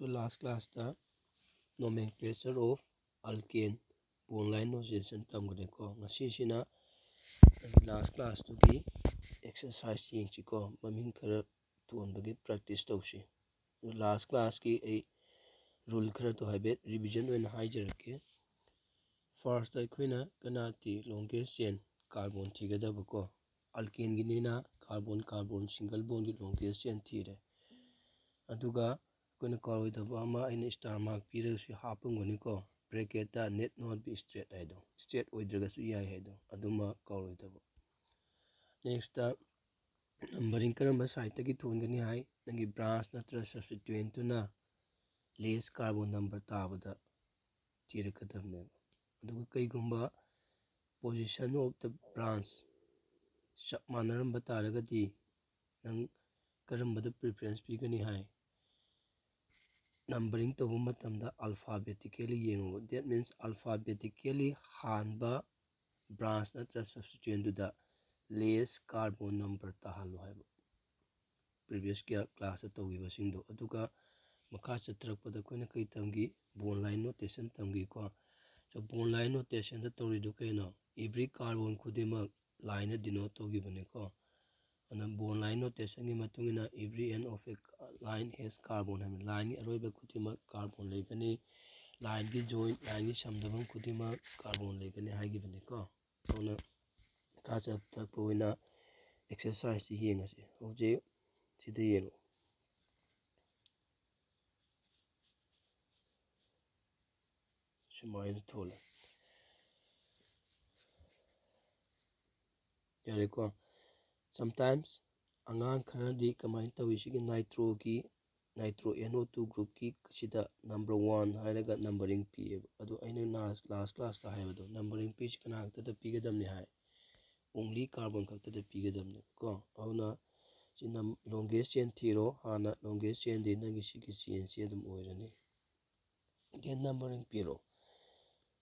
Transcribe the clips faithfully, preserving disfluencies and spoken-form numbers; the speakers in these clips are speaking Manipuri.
Last class ꯇ nomenclature of alkane bond line notation ꯇꯝꯈ꯭ꯔꯦꯀꯣ꯫ ꯉꯁꯤꯁꯤꯅ last class ꯇꯨꯒꯤ exercise ꯌꯦꯡꯁꯤꯀꯣ꯫ ꯃꯃꯤꯡ ꯈꯔ ꯊꯣꯟꯕꯒꯤ practice ꯇꯧꯁꯤ꯫ Last class ꯀꯤ ꯑꯩ rule ꯈꯔꯗꯣ ꯍꯥꯏꯐꯦꯠ revision ꯑꯣꯏꯅ ꯍꯥꯏꯖꯔꯛꯀꯦ꯫ First ꯇ ꯑꯩꯈꯣꯏꯅ ꯀꯅꯥꯇꯤ longest chain carbon ꯊꯤꯒꯗꯕꯀꯣ꯫ Alkane ꯒꯤꯅꯤꯅ carbon carbon single bond ꯒꯤ longest chain ꯊꯤꯔꯦ꯫ ꯑꯗꯨꯒ ꯑꯩꯈꯣꯏꯅ ꯀꯥꯎꯔꯣꯏꯗꯕ ꯑꯃ, ꯑꯩꯅ star mark ꯄꯤꯔꯒꯁꯨ ꯍꯥꯞꯄꯝꯒꯅꯤꯀꯣ, bracket ꯇ need not be straight ꯍꯥꯏꯗꯣ, straight ꯑꯣꯏꯗ꯭ꯔꯒꯁꯨ ꯌꯥꯏ ꯍꯥꯏꯗꯣ, ꯑꯗꯨꯃ ꯀꯥꯎꯔꯣꯏꯗꯕ꯫ Next ꯇ numbering ꯀꯔꯝꯕ side ꯇꯒꯤ ꯊꯣꯟꯒꯅꯤ ꯍꯥꯏ, ꯅꯪꯒꯤ branch ꯅꯠꯇ꯭ꯔꯒ substituent ꯇꯨꯅ less carbon number ꯇꯥꯕꯗ ꯊꯤꯔꯛꯀꯗꯕꯅꯦꯕ꯫ ꯑꯗꯨꯒ ꯀꯩꯒꯨꯝꯕ position of the branch ꯆꯞ ꯃꯥꯟꯅꯔꯝꯕ ꯇꯥꯔꯒꯗꯤ ꯅꯪ ꯀꯔꯝꯕꯗ preference ꯄꯤꯒꯅꯤ ꯍꯥꯏ? Numbering ꯇꯧꯕ ꯃꯇꯝꯗ alphabetically ꯌꯦꯡꯉꯨꯕ꯫ That means alphabetically ꯍꯥꯟꯕ branch ꯅꯠꯇ꯭ꯔ substituent ꯗꯨꯗ less carbon number ꯇꯥꯍꯜꯂꯨ ꯍꯥꯏꯕ꯫ Previous class ꯇ ꯇꯧꯈꯤꯕꯁꯤꯡꯗꯣ꯫ ꯑꯗꯨꯒ ꯃꯈꯥ ꯆꯠꯊꯔꯛꯄꯗ ꯑꯩꯈꯣꯏꯅ ꯀꯔꯤ ꯇꯝꯈꯤ? Bond line notation ꯇꯝꯈꯤꯀꯣ꯫ So bond line notation ꯗ ꯇꯧꯔꯤꯗꯨ ꯀꯩꯅꯣ? Every carbon ꯈꯨꯗꯤꯡꯃꯛ line ꯅ denote ꯇꯧꯈꯤꯕꯅꯤꯀꯣ꯫ ꯑꯗꯨꯅ bond line notation ꯒꯤ ꯃꯇꯨꯡ ꯏꯟꯅ every end of a line has carbon ꯍꯥꯏꯕ, line ꯒꯤ ꯑꯔꯣꯏꯕ ꯈꯨꯗꯤꯡꯃꯛ carbon ꯂꯩꯒꯅꯤ, line ꯒꯤ joint, line ꯒꯤ ꯁꯝꯅꯐꯝ ꯈꯨꯗꯤꯡꯃꯛ carbon ꯂꯩꯒꯅꯤ ꯍꯥꯏꯈꯤꯕꯅꯤꯀꯣ꯫ ꯑꯗꯨꯅ ꯃꯈꯥ ꯆꯠꯊꯔꯛꯄ ꯑꯣꯏꯅ exercise ꯁꯤ ꯌꯦꯡꯉꯁꯤ꯫ ꯍꯧꯖꯤꯛ ꯁꯤꯗ ꯌꯦꯡꯉꯨ꯫ ꯁꯨꯃꯥꯏꯅ ꯊꯣꯛꯂꯦ꯫ ꯌꯥꯔꯦꯀꯣ꯫ Sometimes ꯑꯉꯥꯡ ꯈꯔꯗꯤ ꯀꯃꯥꯏꯅ ꯇꯧꯏ, ꯁꯤꯒꯤ nitro ꯒꯤ, nitro N O two group ꯀꯤ ꯁꯤꯗ number one ꯍꯥꯏꯔꯒ numbering ꯄꯤꯌꯦꯕ꯫ ꯑꯗꯣ ꯑꯩꯅ last, last class ꯇ ꯍꯥꯏꯕꯗꯣ, numbering ꯄꯤꯁꯤ ꯀꯅꯥ ꯈꯛꯇꯗ ꯄꯤꯒꯗꯕꯅꯤ ꯍꯥꯏ? Only carbon ꯈꯛꯇꯗ ꯄꯤꯒꯗꯕꯅꯦꯕꯀꯣ꯫ ꯑꯗꯨꯅ ꯁꯤ ꯅꯝ-, longest chain ꯊꯤꯔꯣ ꯍꯥꯟꯅ꯫ Longest chain ꯗꯤ ꯅꯪꯒꯤ ꯁꯤꯒꯤ chain ꯁꯤ ꯑꯗꯨꯝ ꯑꯣꯏꯔꯅꯤ꯫ Then numbering ꯄꯤꯔꯣ꯫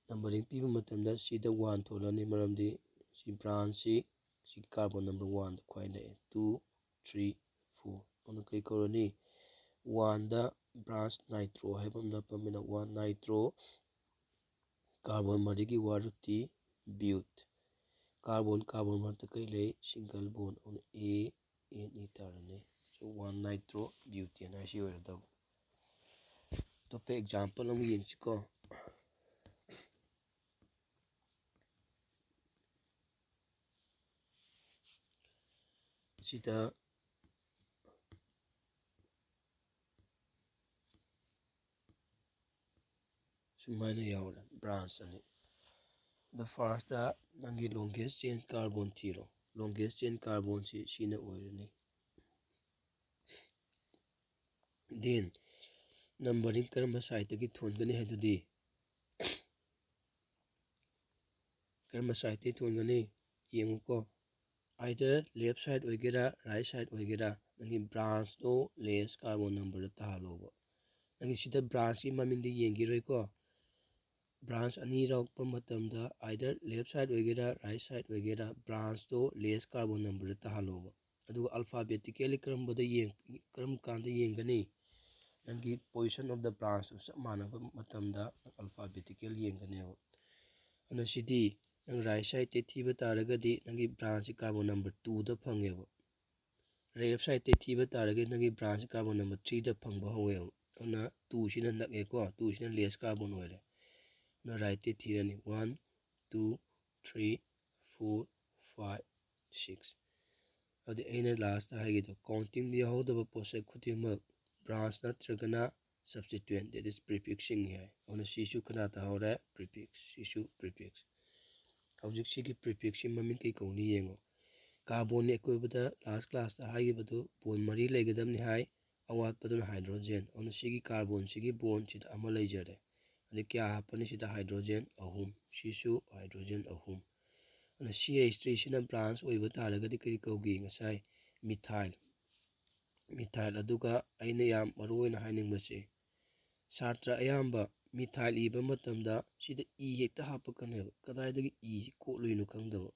Numbering ꯄꯤꯕ ꯃꯇꯝꯗ ꯁꯤꯗ one ꯊꯣꯛꯂꯅꯤ, ꯃꯔꯝꯗꯤ ꯁꯤ branch ꯁꯤ, ꯁꯤ carbon number one ꯗ ꯈ꯭ꯋꯥꯏ ꯅꯛꯑꯦ꯫ Two, three, four꯫ ꯑꯗꯨꯅ ꯀꯔꯤ ꯀꯧꯔꯅꯤ? One ꯗ branch nitro ꯍꯥꯏꯕ ꯑꯃ ꯅꯞꯄꯝꯃꯤꯅ, one nitro, carbon ꯃꯔꯤꯒꯤ ꯋꯥꯔꯨꯇꯤ, bute꯫ Carbon carbon ꯃꯔꯛꯇ ꯀꯩ ꯂꯩ? Single bond꯫ ꯑꯗꯨꯅ A N E ꯇꯥꯔꯅꯤ꯫ So one nitro butane ꯍꯥꯏꯁꯤ ꯑꯣꯏꯔꯗꯧꯕ꯫ ꯑꯇꯣꯞꯄ example ꯑꯃ ꯌꯦꯡꯁꯤꯀꯣ꯫ ꯁꯤꯗ ꯁꯨꯃꯥꯏꯅ ꯌꯥꯎꯔꯦ, branch ꯑꯅꯤ꯫ ꯑꯗ first ꯅꯪꯒꯤ longest chain carbon ꯊꯤꯔꯣ꯫ Longest chain carbonꯁꯤ ꯁꯤꯅ ꯑꯣꯏꯔꯅꯤ꯫ Then numbering ꯀꯔꯝꯕ sideꯇꯒꯤ ꯊꯣꯟꯒꯅꯤ ꯍꯥꯏꯗꯨꯗꯤ, ꯀꯔꯝꯕ sideꯇꯒꯤ ꯊꯣꯟꯒꯅꯤ? ꯌꯦꯡꯉꯨꯀꯣ, either left side ꯑꯣꯏꯒꯦꯔꯥ, right side ꯑꯣꯏꯒꯦꯔꯥ, ꯅꯪꯒꯤ branchꯇꯣ less carbon numberꯗ ꯇꯥꯍꯜꯂꯣꯕ꯫ ꯅꯪꯒꯤ ꯁꯤꯗ branchꯀꯤ ꯃꯃꯤꯡꯗꯤ ꯌꯦꯡꯈꯤꯔꯣꯏꯀꯣ꯫ Branch ꯑꯅꯤ ꯌꯥꯎꯔꯛꯄ ꯃꯇꯝꯗ either left side ꯑꯣꯏꯒꯦꯔꯥ, right side ꯑꯣꯏꯒꯦꯔꯥ, branchꯇꯣ less carbon numberꯗ ꯇꯥꯍꯜꯂꯣꯕ꯫ ꯑꯗꯨꯒ alphabetically ꯀꯔꯝꯕꯗ ꯌꯦꯡ-, ꯀꯔꯝ ꯀꯥꯟꯗ ꯌꯦꯡꯒꯅꯤ? ꯅꯪꯒꯤ position of the branchꯇꯨ ꯆꯞ ꯃꯥꯟꯅꯕ ꯃꯇꯝꯗ alphabetical ꯌꯦꯡꯒꯅꯦꯕ꯫ ꯑꯗꯨꯅ ꯁꯤꯗꯤ ꯅꯪ right sideꯇꯩ ꯊꯤꯕ ꯇꯥꯔꯒꯗꯤ ꯅꯪꯒꯤ branchꯁꯤ carbon number twoꯗ ꯐꯪꯉꯦꯕ꯫ Left sideꯇꯩ ꯊꯤꯕ ꯇꯥꯔꯒꯗꯤ ꯅꯪꯒꯤ branchꯁꯤ carbon number threeꯗ ꯐꯪꯕ ꯍꯧꯋꯦꯕ꯫ ꯑꯗꯨꯅ twoꯁꯤꯅ ꯅꯛꯑꯦꯀꯣ, twoꯁꯤꯅ less carbon ꯑꯣꯏꯔꯦ꯫ ꯑꯗꯨꯅ rightꯇꯩ ꯊꯤꯔꯅꯤ꯫ One, two, three, four, five, six꯫ ꯑꯗꯨꯗꯤ ꯑꯩꯅ lastꯇ ꯍꯥꯏꯒꯦꯗꯣ, countingꯗ ꯌꯥꯎꯍꯧꯗꯕ ꯄꯣꯠꯁꯛ ꯈꯨꯗꯤꯡꯃꯛ branch ꯅꯠꯇ꯭ꯔꯒꯅ substituent, that is prefixing ꯍꯥꯏ꯫ ꯑꯗꯨꯅ ꯁꯤꯁꯨ ꯀꯅꯥ ꯇꯥꯍꯧꯔꯦ? Prefix꯫ ꯁꯤꯁꯨ prefix꯫ ꯍꯧꯖꯤꯛ ꯁꯤꯒꯤ prefixꯁꯤ ꯃꯃꯤꯡ ꯀꯩ ꯀꯧꯅꯤ ꯌꯦꯡꯉꯣ꯫ Carbonꯒꯤ ꯑꯀꯣꯏꯕꯗ last classꯇ ꯍꯥꯏꯈꯤꯕꯗꯨ bond ꯃꯔꯤ ꯂꯩꯒꯗꯕꯅꯤ ꯍꯥꯏ, ꯑꯋꯥꯠꯄꯗꯨꯅ hydrogen꯫ ꯑꯗꯨꯅ ꯁꯤꯒꯤ carbonꯁꯤꯒꯤ bondꯁꯤꯗ ꯑꯃ ꯂꯩꯖꯔꯦ꯫ ꯑꯗꯩ ꯀꯌꯥ ꯍꯥꯞꯄꯅꯤ ꯁꯤꯗ? Hydrogen ꯑꯍꯨꯝ꯫ ꯁꯤꯁꯨ hydrogen ꯑꯍꯨꯝ꯫ ꯑꯗꯨꯅ C H threeꯁꯤꯅ branch ꯑꯣꯏꯕ ꯇꯥꯔꯒꯗꯤ ꯀꯔꯤ ꯀꯧꯒꯤ? ꯉꯁꯥꯏ methyl꯫ Methyl꯫ ꯑꯗꯨꯒ ꯑꯩꯅ ꯌꯥꯝ ꯃꯔꯨ ꯑꯣꯏꯅ ꯍꯥꯏꯅꯤꯡꯕꯁꯦ, ꯁꯥꯇ꯭ꯔ ꯑꯌꯥꯝꯕ methyl ꯏꯕ ꯃꯇꯝꯗ ꯁꯤꯗ E ꯍꯦꯛꯇ ꯍꯥꯞꯄꯛꯀꯅꯦꯕ꯫ ꯀꯗꯥꯏꯗꯒꯤ Eꯁꯤ ꯀꯣꯠꯂꯨꯏꯅꯣ ꯈꯪꯗꯕ꯫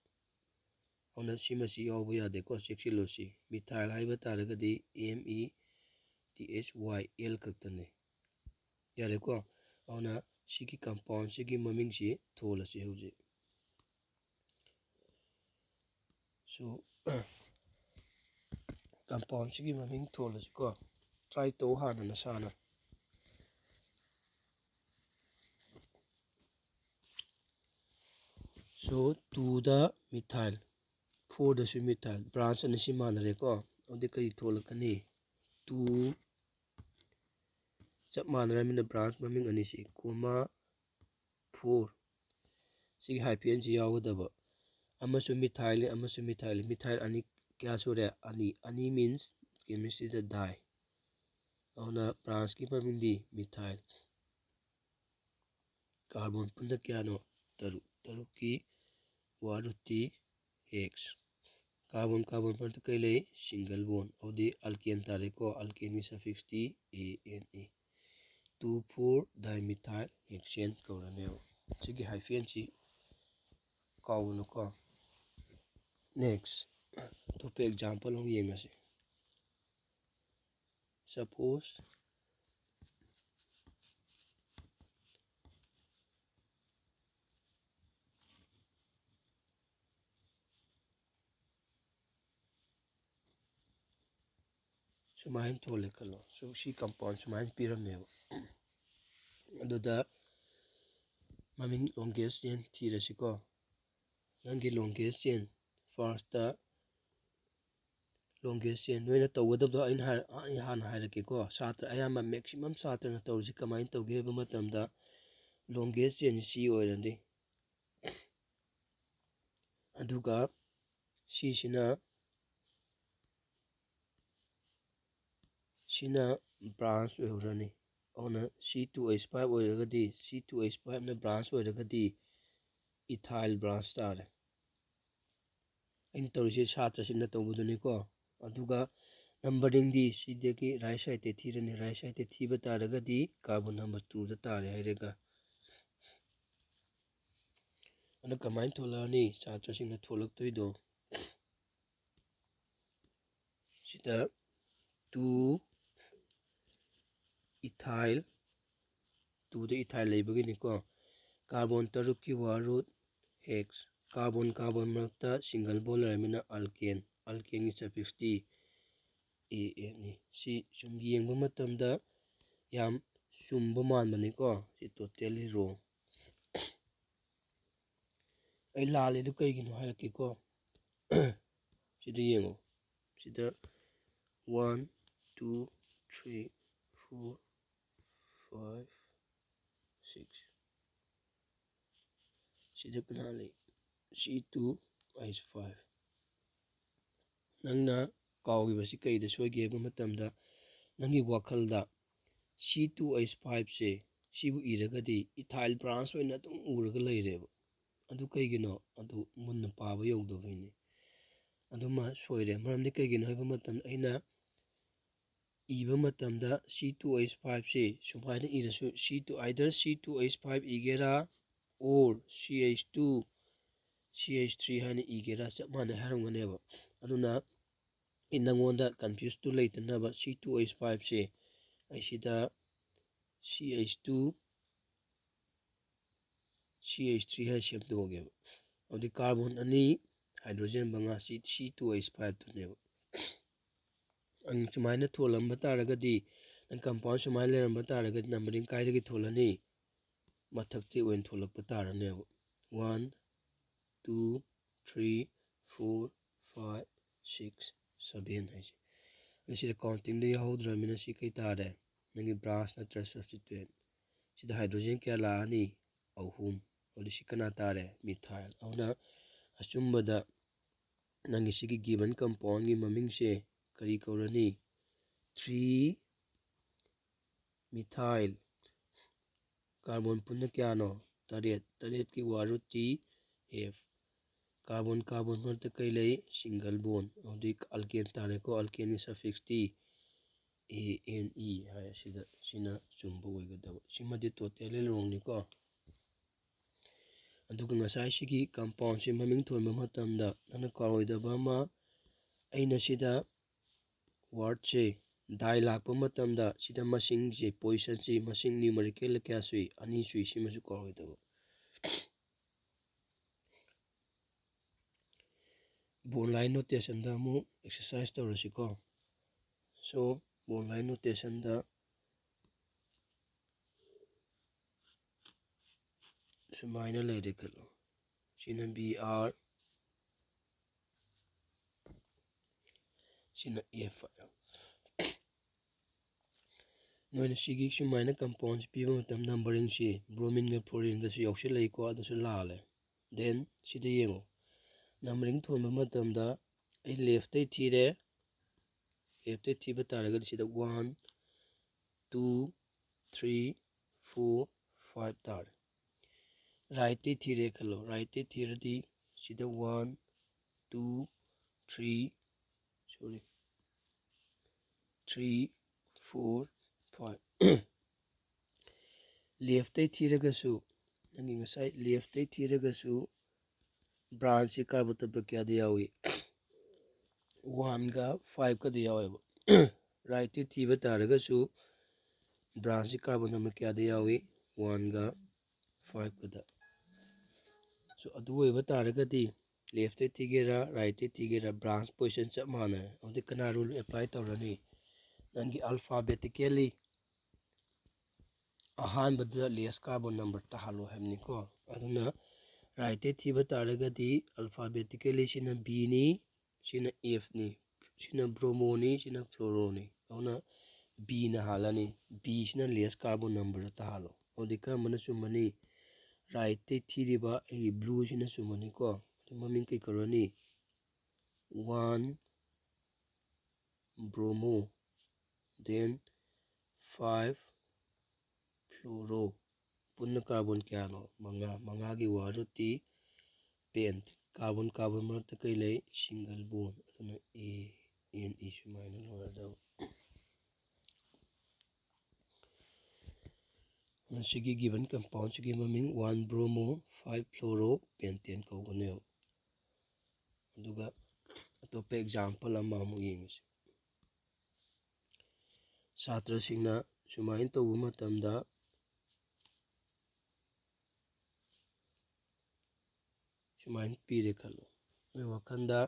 ꯑꯗꯨꯅ ꯁꯤꯃꯁꯤ ꯌꯥꯎꯕ ꯌꯥꯗꯦꯀꯣ, ꯆꯦꯛꯁꯤꯜꯂꯨ ꯁꯤ꯫ Methyl ꯍꯥꯏꯕ ꯇꯥꯔꯒꯗꯤ M E T H Y L ꯈꯛꯇꯅꯤ꯫ ꯌꯥꯔꯦꯀꯣ? ꯑꯗꯨꯅ ꯁꯤꯒꯤ compoundꯁꯤꯒꯤ ꯃꯃꯤꯡꯁꯤ ꯊꯣꯜꯂꯁꯤ ꯍꯧꯖꯤꯛ꯫ So, compoundꯁꯤꯒꯤ ꯃꯃꯤꯡ ꯊꯣꯜꯂꯁꯤꯀꯣ꯫ Try ꯇꯧ ꯍꯥꯟꯅ ꯅꯁꯥꯅ꯫ So, twoꯗ methyl, fourꯗꯁꯨ methyl, branch ꯑꯅꯤꯁꯤ ꯃꯥꯟꯅꯔꯦꯀꯣ꯫ ꯑꯗꯨꯗꯤ ꯀꯔꯤ ꯊꯣꯛꯂꯛꯀꯅꯤ? Two ꯆꯞ ꯃꯥꯟꯅꯔꯕꯅꯤꯅ branch ꯃꯃꯤꯡ ꯑꯅꯤꯁꯤ, comma, four꯫ ꯁꯤꯒꯤ hyphenꯁꯤ ꯌꯥꯎꯒꯗꯕ꯫ ꯑꯃꯁꯨ methylꯅꯤ, ꯑꯃꯁꯨ methylꯅꯤ꯫ Methyl ꯑꯅꯤ ꯀꯌꯥ ꯁꯨꯔꯦ? ꯑꯅꯤ꯫ ꯑꯅꯤ means chemistryꯗ di꯫ ꯑꯗꯨꯅ branchꯀꯤ ꯃꯃꯤꯡꯗꯤ methyl꯫ Carbon ꯄꯨꯟꯅ ꯀꯌꯥꯅꯣ? ꯇꯔꯨꯛ꯫ ꯇꯔꯨꯛꯀꯤ one root hex꯫ Carbon, carbon ꯄꯨꯟꯅ ꯀꯩ ꯂꯩ? Single bond꯫ ꯑꯗꯨꯗꯤ alkane ꯇꯥꯔꯦꯀꯣ꯫ Alkaneꯒꯤ suffixꯇꯤ A N E꯫ Two four dimethyl hexane ꯀꯧꯔꯅꯦꯕ꯫ ꯁꯤꯒꯤ hyphenꯁꯤ ꯀꯥꯎꯒꯅꯨꯀꯣ꯫ Next, ꯑꯇꯣꯞꯄ example ꯑꯃ ꯌꯦꯡꯉꯁꯤ꯫ Suppose ꯁꯨꯃꯥꯏꯅ ꯊꯣꯜꯂꯦ ꯈꯜꯂꯣ꯫ So, ꯁꯤ compound ꯁꯨꯃꯥꯏꯅ ꯄꯤꯔꯝꯃꯦꯕ꯫ ꯑꯗꯨꯗ ꯃꯃꯤꯡ longest chain ꯊꯤꯔꯁꯤꯀꯣ꯫ ꯅꯪꯒꯤ longest chain, firstꯇ longest chain ꯅꯣꯏꯅ ꯇꯧꯒꯗꯕꯗꯣ ꯑꯩꯅ ꯍꯥꯏ-, ꯑꯩ ꯍꯥꯟꯅ ꯍꯥꯏꯔꯛꯀꯦꯀꯣ꯫ ꯁꯥꯇ꯭ꯔ ꯑꯌꯥꯝꯕ, maximum ꯁꯥꯇ꯭ꯔꯅ ꯇꯧꯔꯤꯁꯤ ꯀꯃꯥꯏꯅ ꯇꯧꯒꯦ ꯍꯥꯏꯕ ꯃꯇꯝꯗ, longest chain ꯁꯤ ꯑꯣꯏꯔꯅꯤ꯫ ꯑꯗꯨꯒ ꯁꯤꯁꯤꯅ, ꯁꯤꯅ branch ꯑꯣꯏꯍꯧꯔꯅꯤ꯫ ꯑꯗꯨꯅ C two H five ꯑꯣꯏꯔꯒꯗꯤ, C two H fiveꯅ branch ꯑꯣꯏꯔꯒꯗꯤ ethyl branch ꯇꯥꯔꯦ꯫ ꯑꯩꯅ ꯇꯧꯔꯤꯁꯦ ꯁꯥꯇ꯭ꯔꯁꯤꯡꯅ ꯇꯧꯕꯗꯨꯅꯤꯀꯣ꯫ ꯑꯗꯨꯒ numberingꯗꯤ ꯁꯤꯗꯒꯤ right sideꯇ ꯊꯤꯔꯅꯤ꯫ Right sideꯇ ꯊꯤꯕ ꯇꯥꯔꯒꯗꯤ carbon number twoꯗ ꯇꯥꯔꯦ ꯍꯥꯏꯔꯒ꯫ ꯑꯗꯣ ꯀꯃꯥꯏꯅ ꯊꯣꯛꯂꯛꯑꯅꯤ ꯁꯥꯇ꯭ꯔꯁꯤꯡꯅ ꯊꯣꯛꯂꯛꯇꯣꯏꯗꯣ? ꯁꯤꯗ two ethyl, ꯇꯨꯗ ethyl ꯂꯩꯕꯒꯤꯅꯤꯀꯣ꯫ Carbon ꯇꯔꯨꯛꯀꯤ word root hex, carbon carbon ꯃꯔꯛꯇ single bond ꯂꯩꯔꯕꯅꯤꯅ alkane, alkaneꯒꯤ suffix T, A N E꯫ ꯁꯤ ꯁꯨꯝ ꯌꯦꯡꯕ ꯃꯇꯝꯗ ꯌꯥꯝ ꯆꯨꯝꯕ ꯃꯥꯟꯕꯅꯤꯀꯣ꯫ ꯁꯤ totally wrong꯫ ꯑꯩ ꯂꯥꯜꯂꯤꯗꯨ ꯀꯩꯒꯤꯅꯣ ꯍꯥꯏꯔꯛꯀꯦꯀꯣ꯫ ꯁꯤꯗ ꯌꯦꯡꯉꯣ꯫ ꯁꯤꯗ one, two, three, four, five, six꯫ ꯁꯤꯗ ꯀꯅꯥ ꯂꯩ? C two H five꯫ ꯅꯪꯅ ꯀꯥꯎꯈꯤꯕꯁꯤ ꯀꯩꯗ ꯁꯣꯏꯒꯦ ꯍꯥꯏꯕ ꯃꯇꯝꯗ, ꯅꯪꯒꯤ ꯋꯥꯈꯜꯗ C two H fiveꯁꯦ, ꯁꯤꯕꯨ ꯏꯔꯒꯗꯤ ethyl branch ꯑꯣꯏꯅ ꯑꯗꯨꯝ ꯎꯔꯒ ꯂꯩꯔꯦꯕ꯫ ꯑꯗꯨ ꯀꯩꯒꯤꯅꯣ? ꯑꯗꯨ ꯃꯨꯟꯅ ꯄꯥꯕ ꯌꯧꯗꯕꯩꯅꯤ꯫ ꯑꯗꯨꯃ ꯁꯣꯏꯔꯦ꯫ ꯃꯔꯝꯗꯤ ꯀꯩꯒꯤꯅꯣ ꯍꯥꯏꯕ ꯃꯇꯝꯗ, ꯑꯩꯅ ꯏꯕ ꯃꯇꯝꯗ C two H fiveꯁꯤ ꯁꯨꯃꯥꯏꯅ ꯏꯔꯁꯨ, C two, either C two H five ꯏꯒꯦꯔꯥ, or C H two, C H three ꯍꯥꯏꯅ ꯏꯒꯦꯔꯥ, ꯆꯞ ꯃꯥꯟꯅꯩ ꯍꯥꯏꯔꯝꯒꯅꯦꯕ꯫ ꯑꯗꯨꯅ ꯑꯩ ꯅꯪꯉꯣꯟꯗ confuseꯇꯨ ꯂꯩꯇꯅꯕ, C two H fiveꯁꯦ ꯑꯩ ꯁꯤꯗ C H two, C H three ꯍꯥꯏꯅ ꯁꯦꯝꯗꯣꯛꯑꯒꯦꯕ꯫ ꯑꯗꯨꯗꯤ carbon ꯑꯅꯤ, hydrogen ꯃꯉꯥ, C two H fiveꯇꯨꯅꯦꯕ꯫ ꯁꯨꯃꯥꯏꯅ ꯊꯣꯜꯂꯝꯕ ꯇꯥꯔꯒꯗꯤ, ꯅꯪ compound ꯁꯨꯃꯥꯏꯅ ꯂꯩꯔꯝꯕ ꯇꯥꯔꯒꯗꯤ, numbering ꯀꯥꯏꯗꯒꯤ ꯊꯣꯜꯂꯅꯤ? ꯃꯊꯛꯇꯤ ꯑꯣꯏꯅ ꯊꯣꯛꯂꯛꯄ ꯇꯥꯔꯅꯦꯕ꯫ One, two, three, four, five, six, seven ꯍꯥꯏꯁꯦ꯫ ꯑꯗꯨ ꯁꯤꯗ countingꯗ ꯌꯥꯎꯍꯧꯗ꯭ꯔꯕꯅꯤꯅ ꯁꯤ ꯀꯩ ꯇꯥꯔꯦ? ꯅꯪꯒꯤ branch ꯅꯠꯇ꯭ꯔ substituent꯫ ꯁꯤꯗ hydrogen ꯀꯌꯥ ꯂꯥꯛꯑꯅꯤ? ꯑꯍꯨꯝ꯫ ꯑꯗꯨꯗꯤ ꯁꯤ ꯀꯅꯥ ꯇꯥꯔꯦ? Methyl꯫ ꯑꯗꯨꯅ ꯑꯆꯨꯝꯕꯗ ꯅꯪꯒꯤ ꯁꯤꯒꯤ given compoundꯒꯤ ꯃꯃꯤꯡꯁꯦ ꯀꯔꯤ ꯀꯧꯔꯅꯤ? Three methyl꯫ Carbon ꯄꯨꯟꯅ ꯀꯌꯥꯅꯣ? ꯇꯔꯦꯠ꯫ ꯇꯔꯦꯠꯀꯤ word root T, F꯫ Carbon carbon ꯃꯔꯛꯇ ꯀꯩ ꯂꯩ? Single bond꯫ ꯑꯗꯨꯗꯤ alkane ꯇꯥꯔꯦꯀꯣ꯫ Alkaneꯒꯤ suffix T, A N E ꯍꯥꯏ ꯑꯁꯤꯗ꯫ ꯁꯤꯅ ꯆꯨꯝꯕ ꯑꯣꯏꯒꯗꯕ꯫ ꯁꯤꯃꯗꯤ totally wrongꯅꯤꯀꯣ꯫ ꯑꯗꯨꯒ ꯉꯁꯥꯏ ꯁꯤꯒꯤ compoundꯁꯤ ꯃꯃꯤꯡ ꯊꯣꯟꯕ ꯃꯇꯝꯗ ꯅꯪꯅ ꯀꯥꯎꯔꯣꯏꯗꯕ ꯑꯃ, ꯑꯩꯅ ꯁꯤꯗ wordꯁꯦ ꯗꯥꯏ ꯂꯥꯛꯄ ꯃꯇꯝꯗ ꯁꯤꯗ ꯃꯁꯤꯡꯁꯦ, ꯄꯣꯖꯤꯁꯟꯁꯤ ꯃꯁꯤꯡ ꯅ꯭ꯌꯨꯃꯔꯤꯀꯦꯜꯗ ꯀꯌꯥ ꯁꯨꯏ? ꯑꯅꯤ ꯁꯨꯏ꯫ ꯁꯤꯃꯁꯨ ꯀꯥꯎꯔꯣꯏꯗꯕ꯫ ꯕꯣꯟ ꯂꯥꯏꯟ ꯅꯣꯇꯦꯁꯟꯗ ꯑꯃꯨꯛ ꯑꯦꯛꯁꯔꯁꯥꯏꯁ ꯇꯧꯔꯁꯤꯀꯣ꯫ ꯁꯣ ꯕꯣꯟ ꯂꯥꯏꯟ ꯅꯣꯇꯦꯁꯟꯗ ꯁꯨꯃꯥꯏꯅ ꯂꯩꯔꯦ ꯈꯜꯂꯣ꯫ ꯁꯤꯅ ꯕꯤ ꯑꯥꯔ, ꯁꯤꯅ ꯑꯦꯐ꯫ ꯅꯣꯏꯅ ꯁꯤꯒꯤ ꯁꯨꯃꯥꯏꯅ ꯀꯝꯄꯥꯎꯟꯁꯤ ꯄꯤꯕ ꯃꯇꯝ ꯅꯝꯕꯔꯤꯡꯁꯤ ꯕ꯭ꯔꯣꯃꯤꯟꯒ ꯐ꯭ꯂꯣꯔꯤꯟꯒꯁꯨ ꯌꯥꯎꯁꯤꯜꯂꯛꯏꯀꯣ, ꯑꯗꯨꯁꯨ ꯂꯥꯜꯂꯦ꯫ ꯗꯦꯟ ꯁꯤꯗ ꯌꯦꯡꯉꯣ, ꯅꯝꯕꯔꯤꯡ ꯊꯣꯟꯕ ꯃꯇꯝꯗ ꯑꯩ ꯂꯦꯐꯇꯩ ꯊꯤꯔꯦ꯫ ꯂꯦꯐꯇꯩ ꯊꯤꯕ ꯇꯥꯔꯒꯗꯤ ꯁꯤꯗ one, two, three, four, five ꯇꯥꯔꯦ꯫ ꯔꯥꯏꯠꯇꯩ ꯊꯤꯔꯦ ꯈꯜꯂꯣ꯫ ꯔꯥꯏꯠꯇꯩ ꯊꯤꯔꯗꯤ ꯁꯤꯗ ꯋꯥꯟ, ꯇꯨ, ꯊ꯭ꯔꯤ, ꯁꯣꯔꯤ, ꯊ꯭ꯔꯤ, ꯐꯣꯔ, ꯐꯥꯏꯚ꯫ ꯂꯦꯐꯇꯩ ꯊꯤꯔꯒꯁꯨ, ꯅꯪꯒꯤ ꯉꯁꯥꯏ ꯂꯦꯐꯇꯩ ꯊꯤꯔꯒꯁꯨ ꯕ꯭ꯔꯥꯟꯁꯁꯤ ꯀꯥꯔꯕꯣꯟ ꯅꯝꯕꯔ ꯀꯌꯥꯗ ꯌꯥꯎꯏ? ꯋꯥꯟꯒ ꯐꯥꯏꯚꯀꯗ ꯌꯥꯎꯋꯦꯕ꯫ ꯔꯥꯏꯠꯇꯩ ꯊꯤꯕ ꯇꯥꯔꯒꯁꯨ ꯕ꯭ꯔꯥꯟꯁꯁꯤ ꯀꯥꯔꯕꯣꯟ ꯅꯝꯕꯔ ꯀꯌꯥꯗ ꯌꯥꯎꯏ? ꯋꯥꯟꯒ ꯐꯥꯏꯚꯀꯗ꯫ ꯁꯣ ꯑꯗꯨ ꯑꯣꯏꯕ ꯇꯥꯔꯒꯗꯤ ꯂꯦꯐꯇꯩ ꯊꯤꯒꯦꯔꯥ, ꯔꯥꯏꯠꯇꯩ ꯊꯤꯒꯦꯔꯥ, ꯕ꯭ꯔꯥꯟꯁ ꯄꯣꯖꯤꯁꯟ ꯆꯞ ꯃꯥꯟꯅꯔꯦ꯫ ꯑꯗꯨꯗꯤ ꯀꯅꯥ ꯔꯨꯜ ꯑꯦꯄ꯭ꯂꯥꯏ ꯇꯧꯔꯅꯤ? ꯅꯪꯒꯤ ꯑꯜꯐꯥꯕꯦꯇꯤꯀꯦꯜꯂꯤ ꯑꯍꯥꯟꯕꯗ ꯂꯦꯁ ꯀꯥꯔꯕꯣꯟ ꯅꯝꯕꯔ ꯇꯥꯍꯜꯂꯣ ꯍꯥꯏꯕꯅꯤꯀꯣ꯫ ꯑꯗꯨꯅ ꯔꯥꯏꯠꯇꯩ ꯊꯤꯕ ꯇꯥꯔꯒꯗꯤ ꯑꯜꯐꯥꯕꯦꯇꯤꯀꯦꯜꯂꯤ ꯁꯤꯅ ꯕꯤꯅꯤ, ꯁꯤꯅ ꯑꯦꯐꯅꯤ, ꯁꯤꯅ ꯕ꯭ꯔꯣꯃꯣꯅꯤ, ꯁꯤꯅ ꯐ꯭ꯂꯣꯔꯣꯅꯤ꯫ ꯑꯗꯨꯅ ꯕꯤꯅ ꯍꯥꯜꯂꯅꯤ꯫ ꯕꯤꯁꯤꯅ ꯂꯦꯁ ꯀꯥꯔꯕꯣꯟ ꯅꯝꯕꯔꯗ ꯇꯥꯍꯜꯂꯣ꯫ ꯑꯗꯨꯗꯤ ꯀꯔꯝꯕꯅ ꯆꯨꯝꯃꯅꯤ? ꯔꯥꯏꯠꯇꯩ ꯊꯤꯔꯤꯕ ꯑꯩꯒꯤ ꯕ꯭ꯂꯨꯁꯤꯅ ꯆꯨꯝꯃꯅꯤꯀꯣ꯫ ꯑꯗꯨ ꯃꯃꯤꯡ ꯀꯩ ꯀꯧꯔꯅꯤ? One bromo, then five fluoro. ꯄꯨꯟꯅ ꯀꯥꯔꯕꯣꯟ ꯀꯌꯥꯅꯣ? ꯃꯉꯥ꯫ ꯃꯉꯥꯒꯤ ꯋꯥꯔꯨꯠꯇꯤ ꯄꯦꯟ꯫ ꯀꯥꯔꯕꯣꯟ ꯀꯥꯔꯕꯣꯟ ꯃꯔꯛꯇ ꯀꯩ ꯂꯩ? ꯁꯤꯡꯒꯜ ꯕꯣꯟ꯫ ꯑꯗꯨꯅ ꯑꯦ ꯑꯦꯟ ꯏ ꯁꯨꯃꯥꯏꯅ ꯂꯣꯏꯔꯗꯕ꯫ ꯃꯁꯤꯒꯤ ꯒꯤꯕꯟ ꯀꯝꯄꯥꯎꯟꯁꯤꯒꯤ ꯃꯃꯤꯡ ꯋꯥꯟ ꯕ꯭ꯔꯣꯃꯣ ꯐꯥꯏꯚ ꯐ꯭ꯂꯣꯔꯣ ꯄꯦꯟꯇꯦꯟ ꯀꯧꯒꯅꯦꯕ꯫ ꯑꯗꯨꯒ ꯑꯇꯣꯞꯄ ꯑꯦꯛꯖꯥꯝꯄꯜ ꯑꯃ ꯑꯃꯨꯛ ꯌꯦꯡꯉꯁꯤ꯫ ꯁꯥꯇ꯭ꯔꯁꯤꯡꯅ ꯁꯨꯃꯥꯏꯅ ꯇꯧꯕ ꯃꯇꯝꯗ ꯁꯨꯃꯥꯏꯅ ꯄꯤꯔꯦ ꯈꯜꯂꯣ꯫ ꯅꯣꯏ ꯋꯥꯈꯜꯗ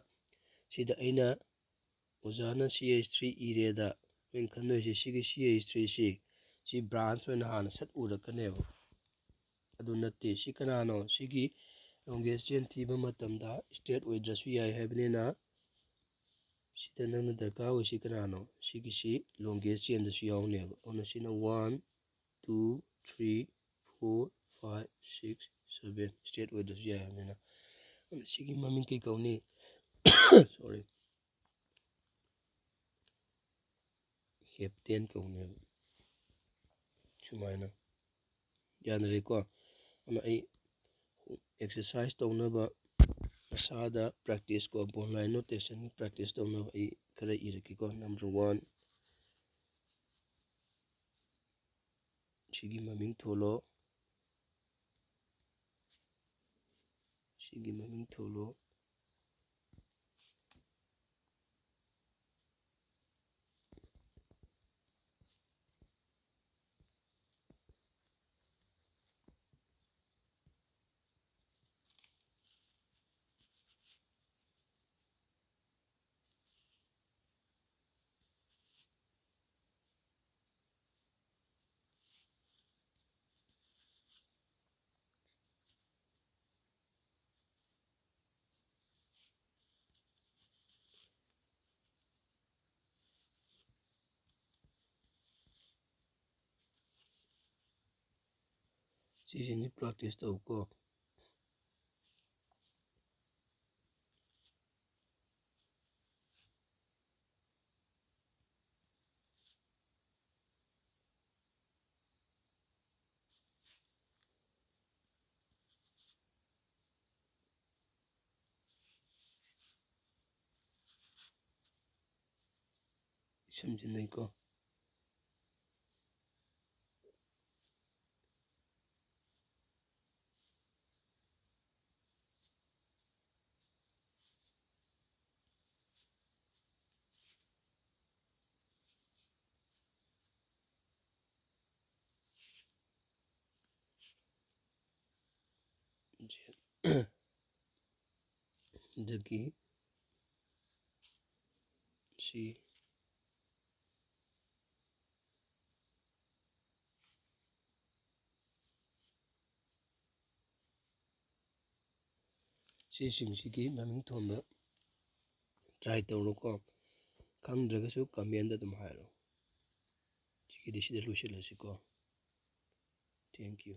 ꯁꯤꯗ ꯑꯩꯅ ꯑꯣꯖꯥꯅ C H three ꯏꯔꯦꯗ ꯅꯣꯏꯅ ꯈꯟꯗꯣꯏꯁꯦ ꯁꯤꯒꯤ C H three ꯁꯤ, ꯁꯤ branch ꯑꯣꯏꯅ ꯍꯥꯟꯅ ꯁꯠ ꯎꯔꯛꯀꯅꯦꯕ꯫ ꯑꯗꯨ ꯅꯠꯇꯦ꯫ ꯁꯤ ꯀꯅꯥꯅꯣ? ꯁꯤꯒꯤ longest chain ꯊꯤꯕ ꯃꯇꯝꯗ straight ꯑꯣꯏꯗ꯭ꯔꯁꯨ ꯌꯥꯏ ꯍꯥꯏꯕꯅꯤꯅ ꯁꯤꯗ ꯅꯪꯅ ꯗꯔꯀꯥꯔ ꯑꯣꯏꯁꯤ ꯀꯅꯥꯅꯣ? ꯁꯤꯒꯤꯁꯤ longest chainꯗꯁꯨ ꯌꯥꯎꯅꯦꯕ꯫ ꯑꯗꯨꯅ ꯁꯤꯅ one, two, three, four, five, six, seven straight ꯑꯣꯏꯗ꯭ꯔꯁꯨ ꯌꯥꯏ ꯍꯥꯏꯕꯅꯤꯅ꯫ ꯑꯗꯨꯅ ꯁꯤꯒꯤ ꯃꯃꯤꯡ ꯀꯩ ꯀꯧꯅꯤ? Sorry, heptane ꯀꯧꯅꯦꯕ꯫ ꯁꯨꯃꯥꯏꯅ ꯌꯥꯅꯔꯦꯀꯣ꯫ ꯑꯗꯨꯅ ꯑꯩ exercise ꯇꯧꯅꯕ, ꯃꯁꯥꯗ practice ꯀꯣ, bone line notation practice ꯇꯧꯅꯕ ꯑꯩ ꯈꯔ ꯏꯔꯛꯀꯦꯀꯣ꯫ Number one, ꯁꯤꯒꯤ ꯃꯃꯤꯡ ꯊꯣꯜꯂꯣ꯫ ꯁꯤꯒꯤ ꯃꯃꯤꯡ ꯊꯣꯜꯂꯣ꯫ ꯁꯤꯁꯤꯅꯤ practice ꯇꯧꯀꯣ꯫ ꯁꯝꯖꯤꯟꯅꯩꯀꯣ꯫ ꯑꯗꯒꯤ ꯁꯤ ꯁꯤꯁꯤꯡꯁꯤꯒꯤ ꯃꯃꯤꯡ ꯊꯣꯟꯕ try ꯇꯧꯔꯣꯀꯣ꯫ ꯈꯪꯗ꯭ꯔꯒꯁꯨ comment ꯑꯗꯨꯝ ꯍꯥꯏꯔꯣ꯫ ꯁꯤꯒꯤꯗꯤ ꯁꯤꯗ ꯂꯣꯏꯁꯤꯜꯂꯁꯤꯀꯣ꯫ Thank you꯫